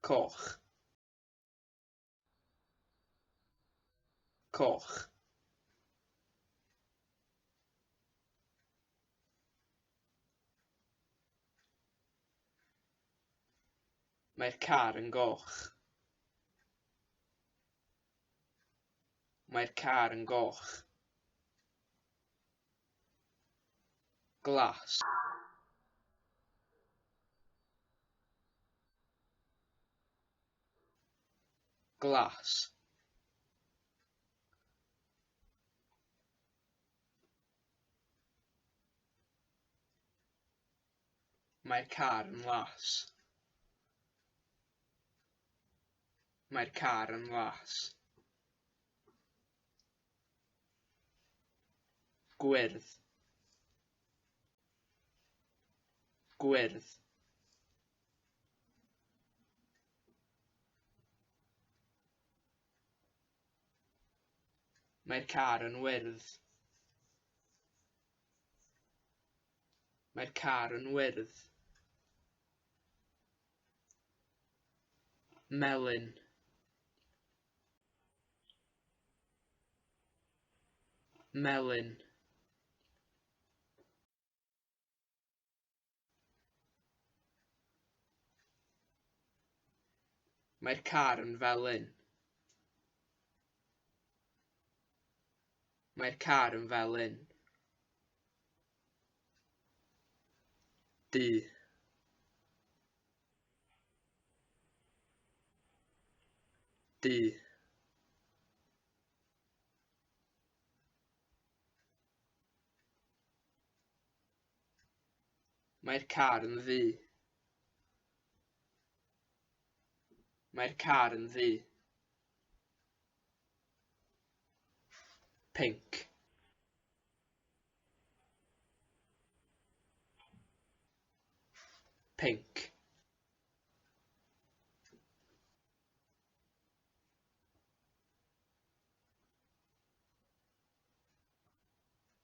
Coch. Coch. Mae'r car yn goch. Mae'r car yn goch. Glas. Glas. Mae'r car yn las. Mae'r car yn las. Gwyrdd. Gwyrdd. Mae'r car yn wyrdd. Mae'r car yn wyrdd. Melyn. Melyn. Mae'r car yn felyn. Mae'r car yn felyn. Du. Du. Mae'r car yn ddu. Mae'r car yn ddu. Pinc. Pinc.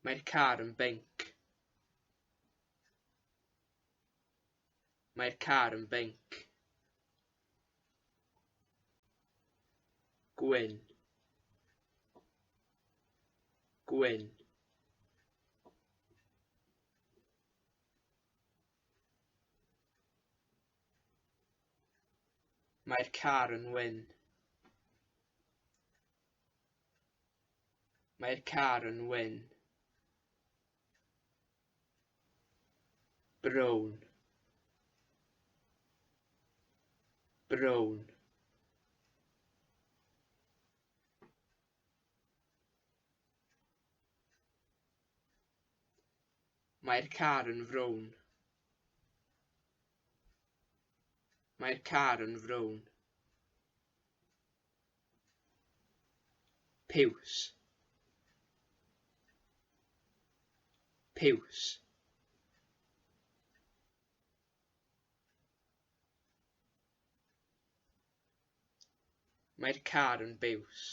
Mae'r car yn binc. Mae'r car yn binc. Gwyn. Gwyn. Mae'r car yn wyn. Mae'r car yn wyn. Brown. Brown. Mae'r car yn frown. Mae'r car yn frown. Piws. Piws. Mae'r car yn biws.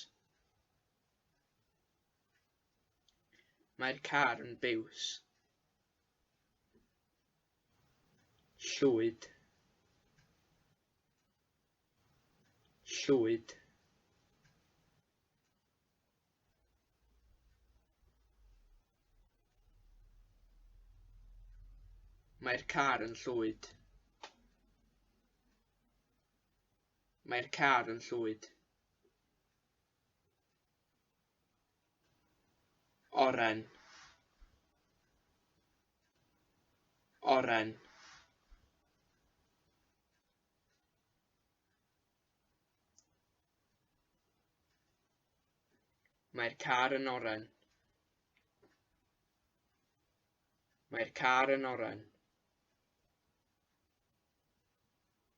Mae'r car yn biws. Llwyd. Llwyd. Mae'r car yn llwyd. Mae'r car yn llwyd. Oren. Oren. Mae'r car yn oren. Mae'r car yn oren.